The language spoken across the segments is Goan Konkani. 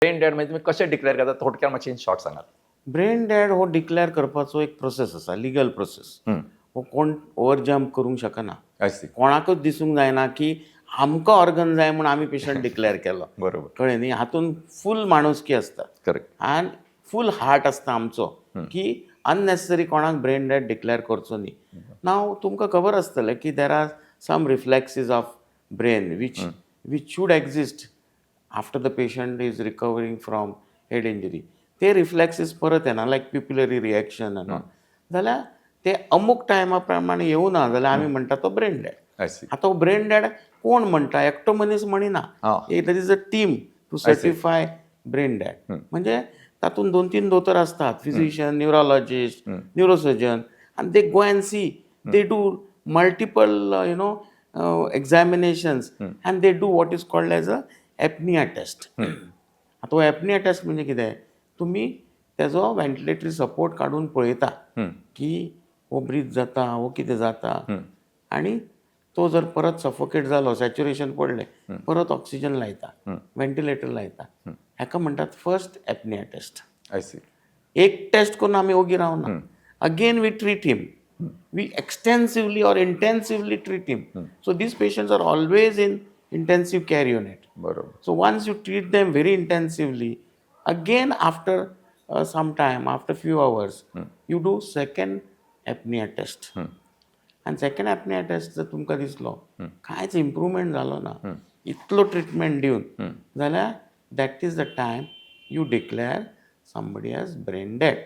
ब्रेन डेड म्हणजे तुम्ही कशें डिक्लेअर करता, थोडक्यात मातशें इन शॉर्ट सांगात. ब्रेन डेड हो डिक्लेअर करपाचो एक प्रोसेस आसा, लिगल प्रोसेस. हो कोण ओवर जम्प करूंक शकना. I C. कोणाकूच दिसूंक जायना की आमकां ऑर्गन जाय म्हूण आमी पेशंट डिक्लेअर केलो. कळ्ळें न्ही? हातून फूल माणुसकी आसता आनी फूल हार्ट आसता आमचो की अननेसेसरी कोणाक ब्रेन डेड डिक्लेअर करचो न्ही. नाव तुमकां खबर आसतलें की there are some reflexes of brain which should exist after the patient is recovering from head injury. ते रिफ्लेक्सीस परत येना, लायक प्युपिलरी रिएक्शन आनी ऑल, जाल्यार ते अमूक टायमा प्रमाणे येवना जाल्यार आमी म्हणटा तो ब्रेन डेड. I C. आतां हो ब्रेन डेड कोण म्हणटा? एकटो मनीस म्हणिना. There is a team to certify brain dead. म्हणजे तातूंत दोन तीन दोतोर आसतात, फिजिशियन, न्युरोलॉजिस्ट, न्युरोसर्जन, आनी they go and see, they do multiple examinations and they do what is called as a apnea test. आतां हो एपनिया टेस्ट म्हणजे कितें? तुमी तेजो व्हेंटिलेटरी सपोर्ट काडून पळयता की हो ब्रीथ जाता, हो कितें जाता, आनी तो जर परत सफोकेट जालो, सॅच्युरेशन पडलें, परत ऑक्सिजन लायता, व्हेंटिलेटर लायता. हाका म्हणटात first apnoea test. I see. एक टेस्ट करून आमी ओगी रावना. Again we treat him, we extensively or intensively treat him. So these patients are always in intensive care unit. So once you treat them very intensively, again after some time, after few hours, you do second apnea test. आनी सेकंड एपनिया टेस्ट जर तुमकां दिसलो कांयच इम्प्रुवमेंट जालो ना इतलो ट्रिटमेंट दिवन, जाल्यार that is the time you declare somebody as brain dead.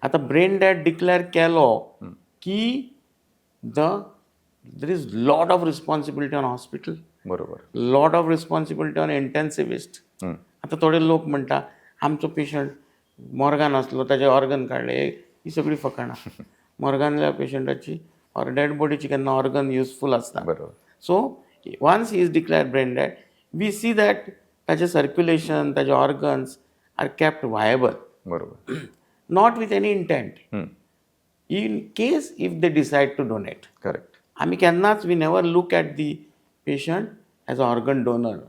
आतां ब्रेन डेड डिक्लेअर केलो की there is lot of responsibility on hospital, lot of responsibility on intensivist. आतां थोडे लोक म्हणटा, आमचो पेशंट मोर्गान आसलो, ताजे ऑर्गन काडले. ही सगळी फकाणां. मोर्गानल्या पेशंटाची ऑर डेड बॉडीची केन्ना ऑर्गन युजफूल आसना. So once he is declared brain dead, we see that ताजें सर्क्युलेशन, ताजे organs are kept viable, not with any intent, in case if they decide to donate. आमी केन्नाच, we never look at the patient as a organ donor.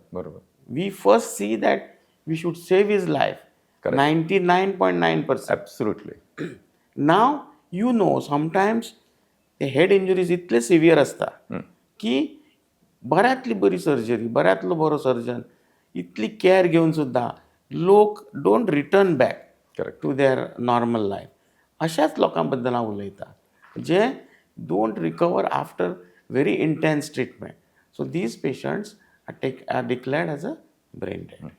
We first see that we should save his life 99.9%. Now, sometimes ते हेड इंजुरीज इतले सिवियर आसता की बऱ्यांतली बरी सर्जरी, बऱ्यांतलो बरो सर्जन, इतली कॅर घेवन सुद्दां लोक don't return back to their normal life. अशाच लोकां बद्दल हांव उलयतां जे don't recover after very intense treatment. So these patients are declared as a brain dead.